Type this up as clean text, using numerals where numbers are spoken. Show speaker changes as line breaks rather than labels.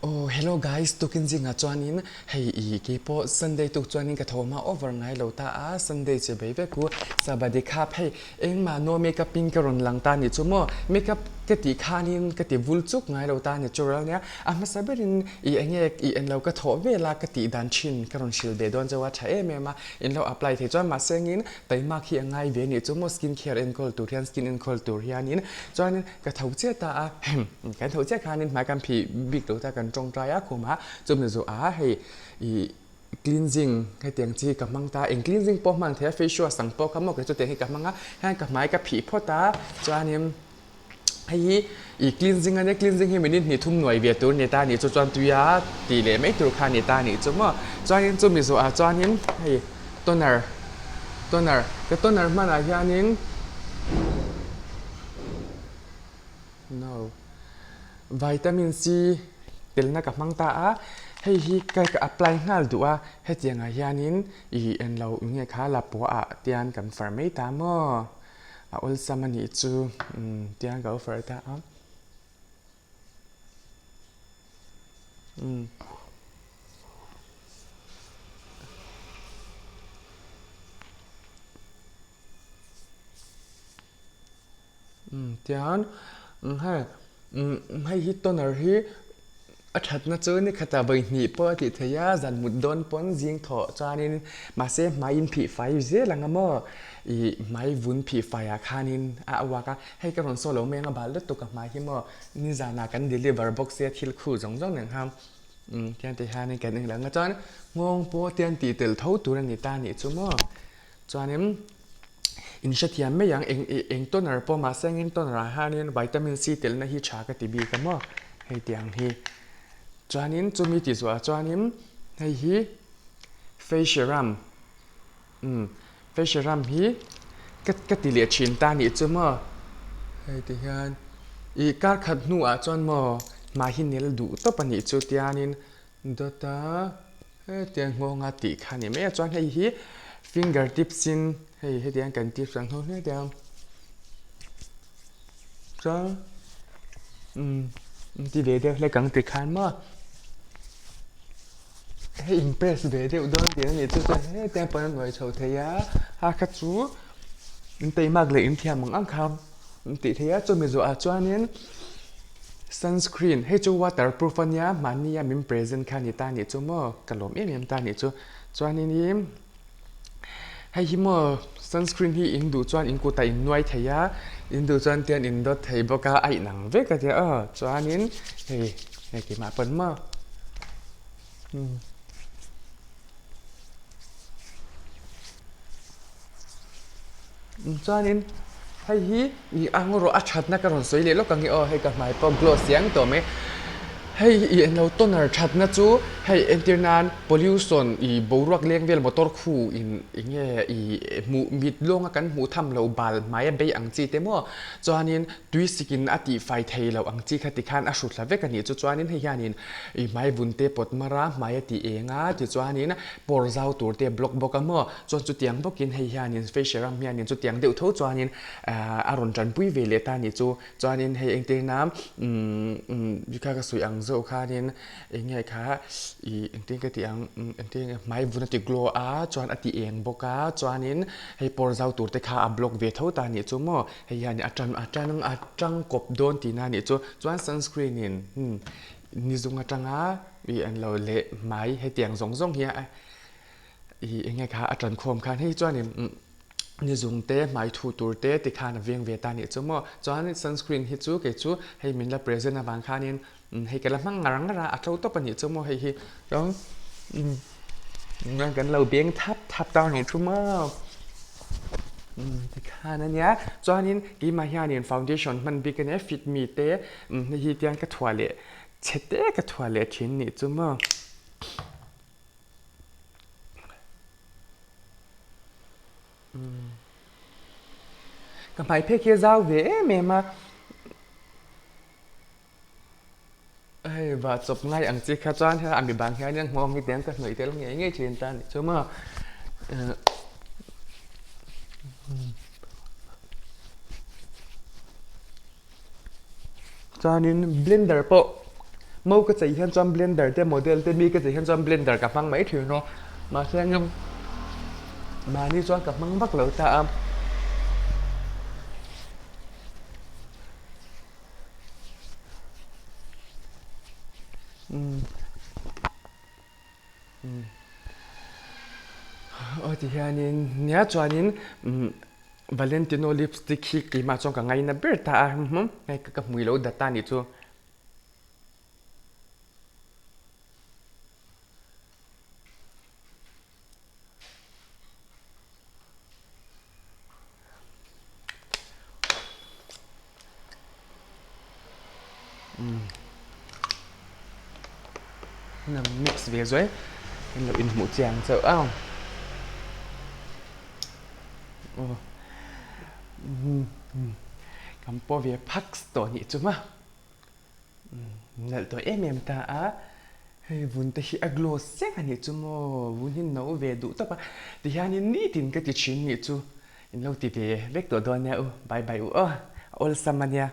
Oh hello guys tukin zingah chuanin hei i keipawh Sunday tuk chuanin ka tho hma over ngai lo ta a Sunday che bei vek u Sabadi khap hei engmah no makeup in ka rawn lang ta nih chu maw makeup ka tih khanin ka ti vul chuk ngai lo ta natural nia a hmasa berin i enge i en lo ka thawh vel a ka tih dan thin ka rawn hrilh ve dawn chauh a tha em em a in lo apply thei chuan mahse engin taimak hi a ngai ve nih chu maw skin care enkawl tur hian skin enkawl tur hianin chuanin Ka tho chiah ta a, kan tho chiah khanin hmai kan phih bik lo ta kan tawngtai a khum a, chumi zawh a hei ih cleansing hetiang chi ka hmang ta, eng cleansing pawh hman thei a face wash ang pawh kha maw kei chu tiang hi ka hmang a, heng ka hmai ka phih phawt a chuanin hei hi ih cleansing a nia cleansing hi minute hnih thum nuai ve tur a ni ta a nih chu chuan tuia tih leh mai tur kha a ni ta a nih chu maw chuanin chumi zawh ah chuanin hei toner toner ka toner hmanah hianin. No. Vitamin C telna ka hmang ta a, hei hi ka ka apply nghal duh a, hetiangah hianin ih en lo nge kha lapua ah tian kan far mai ta maw? A awlsam a nih chu umm tian ka lo far ta a. Umm. Tian hei hei hi toner hi a thatna chu ni khatah vawi hnih pawh a tih theih a zan mut dawn pawn zing thawh chuanin mahse hmai in phih fai zel ang a maw ih hmai vun phih fai ah khanin a uak a hei ka rawn saw lo mai ang a bal lutuk a hmai hi maw nizanah kan deliver bawk sia thil khu zawng zawng nen khan tiang te hianin kan eng lang a chuan nghawng pawh tiang tih tel tho tur a ni ta a nih chu maw. Chuanin in hrethiam mai ang eng eng toner pawh mahse engin toner ah hianin vitamin C telna hi tha ka ti bik a maw hei tih ang hi. Chuanin chumi tih zuah chuanin hei hi face serum umm face serum hi ka ka ti leh thin ta nih chu maw hei ti hian ih kar khat hnuah chuan maw hmai hi nel duh tawp a nih chu tianin Dawt a hetiang nghawng a tih kha ni mai a chuan hei hi finger tips in hei hetiang kan tips ang ho hetiang chuan umm ti ve deuh hlek ang ti khan maw hei impress ve deuh dawn tih a nih chu chuan hetiang pawn a hnuai chho thei a ha kha chu in teimak leh in thiam ang ang kha an tih theih a chumi zawhah chuanin. Sunscreen, hei chu waterproof a nia, mahni a min present kha a ni ta anih chu maw, ka lawm em em ta anih chu. Chuanin ih hei hi maw sunscreen hi in duh chuan in kutah in nuai thei a, in duh chuan tian in dawt thei bawk a, a inang vek a tia aw, chuanin hei hei keimah pawn maw umm. Chuanin hei hi ih ang rawh a thatna ka rawn sawi leh lawk ang e aw hei ka hmai pawh glow siang tawh mai hei ih englo toner thatna chu hei entir nan pollution ih boruak leng vel motor khu in eng nge ih hmuh mit lawnga kan hmuh tham loh bal hmai a bei ang chi te maw chuanin tui sik in a tih fai thei loh ang chi kha tikhan a hrut hla vek a nih chu chuanin hei hianin ih hmai vun te pawt mar a hmai a tih eng a tichuanin pawr zau tur te block bawk a maw. Chuan chutiang bawkin hei hianin face serum hianin chutiang deuh tho chuanin a rawn tanpui ve leh ta anih chu. Chuanin hei engtirna umm kha ka sawi ang zawh khanin eng nge kha ih engtin ka tih ang engtin nge hmai vun a ti glow a chuan a ti eng bawk a chuanin hei pawr zau tur te kha a block ve tho ta anih chu maw hei hianin a tan a tang a tangkawp dawn tihna anih chu. Chuan sunscreen in ni zung atanga ih an lo leh hmai hetiang zawng zawng hi a. Ih eng nge kha a tan khawm khan hei chuanin ni zung te hmai thu tur te ti khan a veng ve ta nih chu maw chuan sunscreen hi chu kei chu hei min la present avang khanin hei ka la hmang ngar ngar a a to tawp a nih chu maw hei hi chuan kan lo beng thap thap ta nih chu maw tikhan a nia chuanin keimah hianin foundation hman bik a nia fit me te hei hi tiang ka thuah leh chhe te ka thuah leh thin nih chu maw. Ka hmai phek hi a zau ve em em a, hei vah chawp ngai ang chi kha chuan a mi bang hian nghawng hi tiang ka hnawih tel ngei ngei thin ta anih chu maw. Chuanin blender pawh. Mo ka chei hian chuan blender te model te mi ka chei hian chuan blender ka hmang mai thin a, mahse eng mahni chuan ka hmang vak lo ta a. Umm umm aw ti hianin nia chuanin umm Valentino lipstick hi keimah chuan ka ngaina ber ta a hei ka hmui lo dat ta a nih chu. Nam mix ve zuai in lo inhmuh chiang chauh a aw kan pawh ve phaks tawh nih chu ma. Nalh tawh em em ta a, hei vun te hi a glow sek a nih chu maw, vun hi no ve duh tawp a, tihianin nitin ka ti thin nih chu in lo ti ve vek tawh dawn nia u, bye bye u aw, a awlsam a nia.